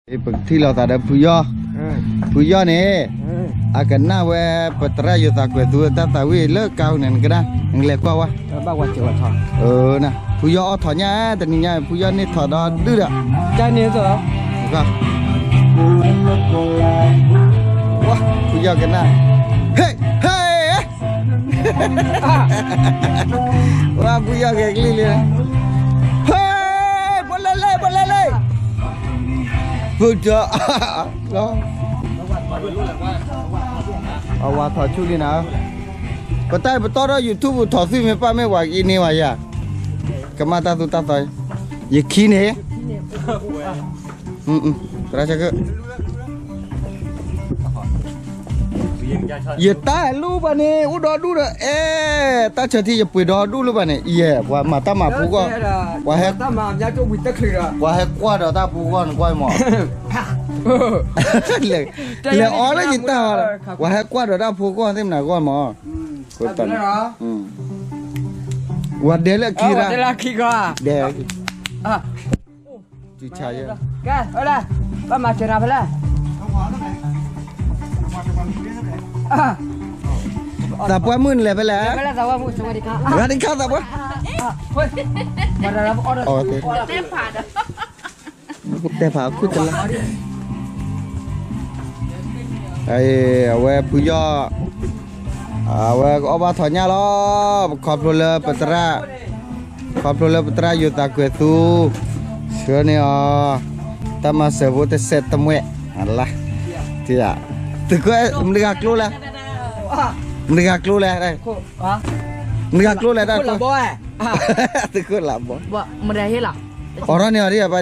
ပကထံၣ်လိာ်သးဒီးဖုယီၢ်, ဖုယီၢ်န့ၣ် အကနၣ်ဝဲ ပသရၣ်ယိၤသးကွဲးသူတၢ်သးဝံၣ်လၢကါန့ၣ် နကနၣ် နကလဲၤကွၢ်ဝဲ, ဖုယီၢ်အီၣ်ထိးညၣ်တနံၤညါ ဖုယီၢ်န့ၢ်ထိးဒီဒုၣ်ဒီး ဖုယီၢ်ကနၣ် ဟ့ၣ် ဟ့ၣ် ဝဲဖုယီၢ်က့ၤကလံၢ်လံ, ဟ့ၣ် ဖိလဲလဲ ဖိလဲလဲ, ဖုတၢ် အဝၤထိးဆူၣ်လံနၤ, ပတၢ်ပတီၢ်ထီၣ် YouTube ထိးသွံၣ်မ့ၢ်ပၢ်မ့ၢ်ဝၤကအံၤန့ၢ်ဝဲယၤ, ကမၣ်တၢ်သူတၢ်သီ, ယခံန့ၣ် သရၣ်ဆၢကၢၣ် ယတၢ်လူၢ်ဘၣ်န့ၣ် အိၣ်ဒီဒူၣ်ဒီး အဲ တၢ်ဆၢထံယပှ့ၤဒီဒူၣ်လၢၤဘၣ်န့ၣ် ယဲ ပှၤမၤတၢ်မၤဖိဂီၢ်, ပှၤဟဲကွၢ်ဒီးတၢ်ဖိဂီၢ်န့ၣ်ကွၢ်မး, လဲၤအီၤလၢယတၢ်, ပှၤဟဲကွၢ်ဒီးတၢ်ဖိဂီၢ်သ့ၣ်မနၤဂီၢ်မး, ဝၤဒဲလၢအခံရၣ်, ဒဲ ကဲ ဘၣ်မၤစၢၤနၤဖဲလဲၣ်, သးပှၢ်မုၣ်နလဲၤဖဲလဲၣ်, သးပှၢ်မုၣ် စဝၤဒံခါ သးပှၢ်, တဲဖး တဲဖးခုတလါ, အဝဲဖုယီၢ် အဝဲကအီၣ်ဘၣ်ထိးညၣ်လီၤ, ခီဖျိလၢပသရၣ်, ခီဖျိလၢပသရၣ်ယိၤသးကွဲးသူ ဆှၢန့ၢ်အီၤ တၢ်မၤစၢၤဖိတစဲးတမှဲၣ်, လါ, သုးခိၣ် မတၤဂၤကျိလဲၣ်, မတၤဂၤကျိလဲၣ်, မတၤဂၤကျိလဲၣ်, သုးခိၣ်လးဘီ, အိးထီၣ်န့ၢ်အီၤဒ်,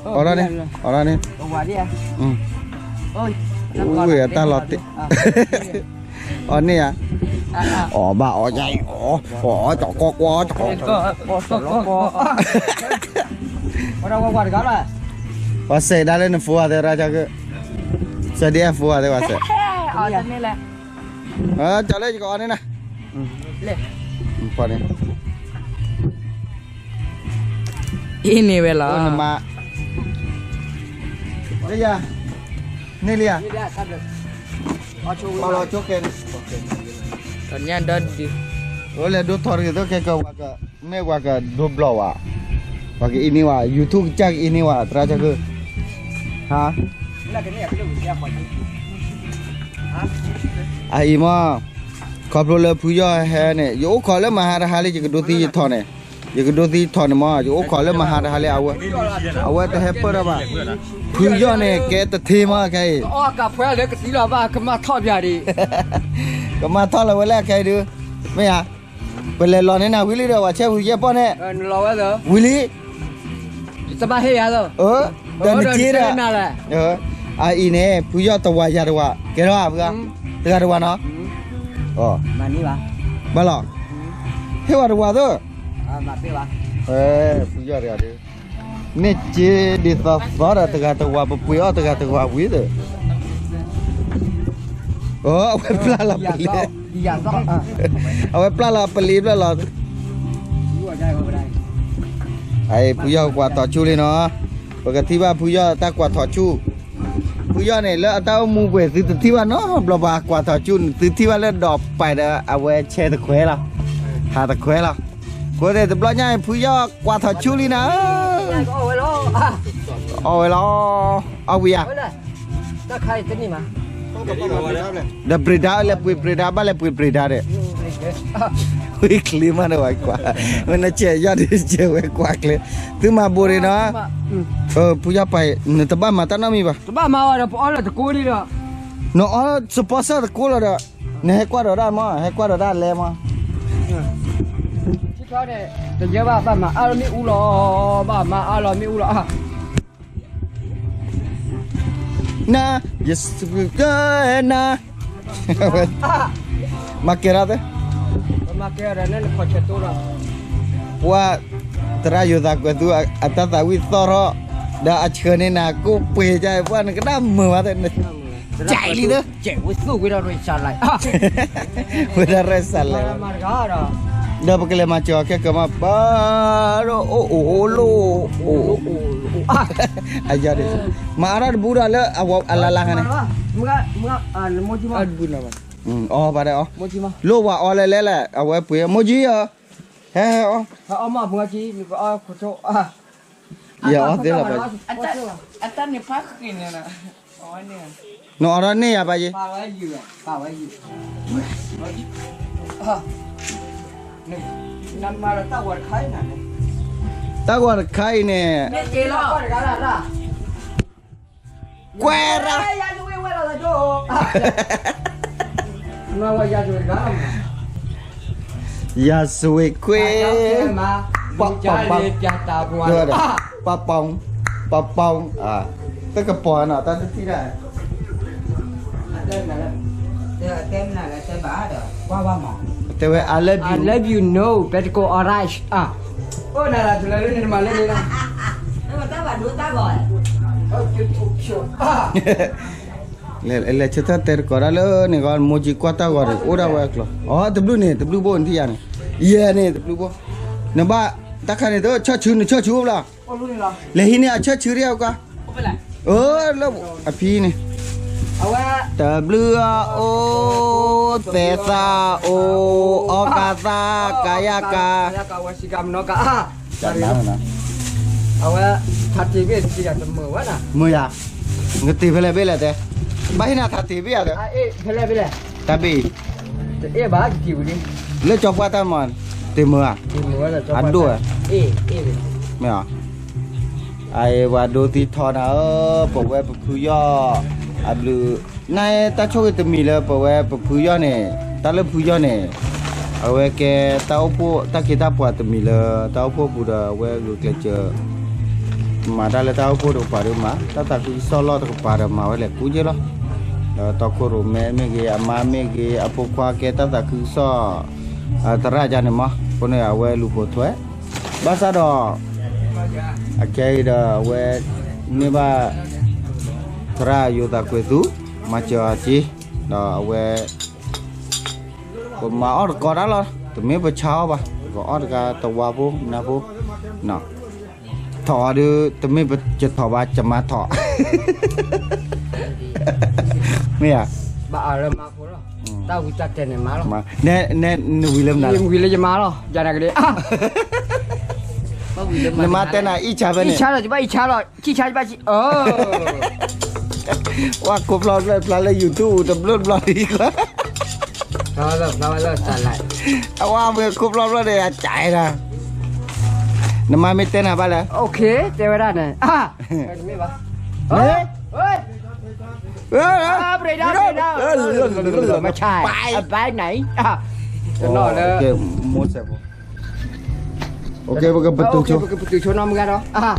အိးထီၣ်န့ၢ်, အိးထီၣ်န့ၢ်, အတၢ်လီၤတ့ၢ် အီၤန့ၢ်ဧါ, အီၤဘၣ်အီၤယါအီၤ, အီၤ ကၠီၤကီကီ ကၠီၤကီ, ပှၤစဲးဒၣ်လၢနဖိအသးရၣ်ကၢ်, စဲးဒ်အဖိအသးပှၤစဲး, ကၠီၤလၢယကအီၤန့ၢ်နၤ, အံၤန့ၣ်ဝဲလီၤ, န့ၢ်လံဧါ, လီၤဆိကဲန့ၣ်, ညၣ်ဒီဒု, အိၣ်လဲၤဒိထီၣ်တဂ့ၤသိးခဲကဝၤက, မ့ၢ်ဝၤကဒိဘျီၣ်ဝဲ, ပှၤကအံးန့ၢ်ဝဲ, YouTube ကစၢ်ကအံးန့ၢ်ဝဲ သရၣ်ကၢ်ကၢ်, ဟါ အအံၤမ့ၢ်, ခီဖျိလၢဖုယီၢ်ဟဲန့ၣ် ယအိၣ်ခိးလၢမဟါတဟါလံ ယကဒိသံယထီၣ်န့ၣ်, ယကဒိသံယထီၣ်န့ၣ်မ့ၢ် ယအိၣ်ခိးလၢမဟါတဟါလံ အဝဲ, အဝဲတဟဲပၢၢ်ထီၣ်ဘၣ်, ဖုယီၢ်န့ၣ် ကဲတထ့မ့ၢ်ခဲအံၤ, ကမၣ်ထီၣ်လၢၤဝဲလၢခဲအံၤဒုး, မ့ၢ်ဧါ, ပလဲၤလီၤန့ၢ်နၤဝံၤလံဒီး ပှၤဆဲးဖုယဲၢ်ပီၢ်န့ၣ်, ဝံၤလံ တဘၣ်ဟ့ၣ်ယၤလီၤ, ဒီးနက့ဒီး, အအံၤန့ၣ် ဖုယီၢ်တဝၤယၤတဝၤ ကဲထီၣ်ဧါဖု, တဂၤတဝၤနီၤ, ဘၣ်လီၤ, ဟ့ၣ်ဝဲတဝၤသၢ, ဖုယီၢ်တဂၤဒီး, မ့ၢ်က့ဒ်သိးသိးဒီး တဂၤတဝၤ ပပှ့ၤအီၣ်တဂၤတဝၤဝံၤဒီး, အဝဲပျၢ်လီၤပလ့ၤ, အဝဲပျၢ်လီၤပလ့ၤဘျီလီၤ ဖုယီၢ်ကွၢ်ထီၣ်ဆူၣ်လံနီၤ, ပကထံၣ်ဘၣ်ဖုယီၢ်တၢ်ကွၢ်ထီၣ်ဆူၣ်, ဖုယီၢ်န့ၣ် လၢအတၢ်အိၣ်မူပှဲၤ သုတထံၣ်ဘၣ်နီတဘျီဘၣ် ကွၢ်ထီၣ်ဆူၣ်န့ၣ် သုထံၣ်ဘၣ်လၢဒီးပာ်ဒီး အဝဲဆဲးတခွဲးလီၤ, ဟးတခွဲးလီၤ, ဃိသ့ၣ်တဘျီညါအံၤ ဖုယီၢ်ကွၢ်ထီၣ်ဆူၣ်လံနီၤ, အီၣ်ဝဲလီၤ, အီၣ်ဝံၤဧါ ဒီးပြ့ၤဒါ လဲၤပှ့ၤပြ့ၤဒါ ဘၣ်လဲၤပှ့ၤပြ့ၤဒါဒီး, ဝံၤချ့မးန့ၣ်ဝဲကွၢ်, မ့ၢ်နဆဲးယီၢ်ဒ်ဆဲးဝဲကွၢ်ကျဲ, သုမၤဘိးန့ၣ်နီၤ, ဖုယီၢ်ပာ် နတဘၣ်မၤတၢ်နီတမံၤဘၣ်, တဘၣ်မၤဝဲဒီး ပအီၣ်လၢတကိးလံဒီး, နအီၣ်စပီစၢၣ်တကိးလီၤဒီး, နဟဲကွၢ်ဒီးတၢ်မး ဟဲကွၢ်ဒီးတၢ်လဲမး ထံထီန့ၣ် တယဲၢ်ဘၣ် ဘၣ်မၤအါလီၤမ့ၣ်အူလီၤ, ဘၣ်မၤအါလီၤမ့ၣ်အူလီၤ, နၤ ယစကနၤ မၤကဲထီၣ်သ့, ပှၤ သရၣ်ယိၤသးကွဲးသူ အတၢ်သးဝံၣ်သီၣ်ထီၣ်, ဒီးအဆှၢန့ၢ်နၤကိးပှ့ၤကါ ပှၤနကနၣ်မုာ်ဝဲသ့, ကလံသ့, ဝဲဒၣ်ရဲၣ်စးလဲၣ်, မၤတဂၤဒီး ဒီးပကလဲၤမၤစၢၤအီၤခဲကမၣ် ပၢ်ဒီး အိၣ်အိၣ်အိၣ်လိၣ် အိၣ် အယၤဒ် မၤအါထီၣ်တဘူဒီးလၢအလါလါခါန့ၣ် အဘူနီၤဘၣ် အီၣ်ဘၣ်ဒီးအီၣ် လိၣ်ဝဲအီၣ်လဲၣ်လဲၣ်လဲၣ် အဝဲပှ့ၤ မိၢ်ကၠံဧၢ ဟဲဟဲအီၣ် ယအီၣ်သ့လီၤပၢ် နအီၣ်ထီၣ်န့ၢ်ယၤဘၣ်ယ့ၣ် တၢ်ဂီၤတခါအံၤန့ၣ် ကွဲရါ ရာဇဝင်ခွင် ပပပ ပပ ပပ တကပီၤနီၤ တၢ်တထံၣ်တၢ် တဲဝဲ I love you I love you no ပဲတကိး orange လဲၤဆၢထၢၣ်တဲတကိးဒၣ်လၢန့ၣ်ဂီၢ် မိၢ်ကၠံကွၢ်တၢ်ဂီၤန့ၣ် အိၣ်ဒၣ်ဝဲအကျိၤ အီ တဘျုးန့ၣ် တဘျုးဘိန့ၣ်ထံၣ်ယၤန့ၣ် ယဲန့ၣ် တဘျုးဘိ နဘၣ် တၢ်ခါန့ၣ် တဆၢဆူ နဆၢဆူအိၣ်ဘျီ လဲၤဟံးန့ၢ်အဆၢဆူဒ်အကွၢ် အၢ လၢအဖံန့ၣ် တဘျုးအအိၣ် သဲးသၣ်အိၣ် အီကသၣ် ကါယကါ အဝဲ ထးတ့ၢ်ဘ့ၣ်တ့ၢ်ယၤတမုာ်ဝဲဒၣ် မုာ်ယၤ နကတ့ၢ်ဖဲလဲၣ်ဘ့ၣ်လဲၣ်တဲ ဘၣ်ဟ့ၣ်နၤထးတ့ၢ်ဘ့ၣ်ယၤတဲ ဖဲလဲၣ်ဘ့ၣ်လဲၣ် တၢ်ဘ့ၣ် တအ့ၣ်ဘၣ် တ့ၢ်ဝံၤလံ လၢကၠီပှၢ်တၢ်မၤ တ့ၢ်မုာ်ဧါ အဒိၣ်ဧါ မ့ၢ်ဧါ အအံၤပှၤဒိသံထီနၤဧၢ ပဝဲပဖုယီၢ် အဘျုး နတၢ်ဆိၣ်ဂ့ၤတမံၤလၢပဝဲပဖုယီၢ်န့ၣ် တၢ်လၢဖုယီၢ်န့ၣ် အဝဲကဲတၢ်အိၣ်ဖှိၣ်တၢ်ခ့တၢ်ပှၤတမံၤလၢ တၢ်အိၣ်ဖှိၣ်ပူၤဒီးအဝဲဂုာ်ကျဲးစၢး မၤတၢ်လၢတၢ်အိၣ်ဖှိၣ်တကပၤဒီးမၤ တၢ်သးခုကစီၣ်လီၢ်တကပၤဒီးမၤဝဲလဲၤကူက့လီၤ. ဒီးတီခိၣ်ရိၣ်မဲမ့ၢ်ဂ့ၤ အမါမ့ၢ်ဂ့ၤ အဖိခွါကဲတၢ်သးခုကစီၣ် သရၣ်ကန့ၣ်မး အဃိန့ၣ် အဝဲလူၤပိာ်ထွဲ ဘၣ်ဆၣ်ဒီး အခဲအံၤဒီးအဝဲ န့ၢ်ဘၣ် သရၣ်ယိၤသးကွဲၤသူ မၤစၢၤအီၤက့ၤ ဒီးအဝဲ ပမၤအီၣ်တကိးတၢ်လီၤ တမ့ၢ်ပဆါအီၣ်ဘၣ် ပကအီၣ်တဂၤတဝါဖိနါဖိ ထီၣ်အီၤဒီး တမ့ၢ်ပကထီၣ်ဘၣ် ကမၤထီၣ် မ့ၢ်ဧါ ဘၣ်အါလၢမၤဖိလီၤ တၢ်ဝံတၢ်တဲာ်န့ၣ်မၤလီၤ နဝံၤလၢမနုၤ ဝံၤလၢယမါလီၤ ယၤနကဒ့ နမါတဲနၤ အံၣ်ဆါဖဲန့ၣ် အံၣ်ဆါလီၤ ယဘၣ်အံၣ်ဆါလီၤ ကံၣ်ဆါယဘၣ်ကံၣ် ဝါခိၣ်ဖျီဖျီဖျါလၢ YouTube တဘျီတဘျီလံ အဝဲခိၣ်ဖျီဖျီန့ၣ် အကၢ်ဒၣ် နမါမ့ၢ်တဲနၤဘၣ်လဲၣ် တဲဝဲဒၣ်န့ၣ် မဆါ အဘၣ်န့ၣ် တနီၤလၢ ပကပတုာ်ဆိ ပကပတုာ်ဆိနီၢ်မုၢ်ဂၤဒီး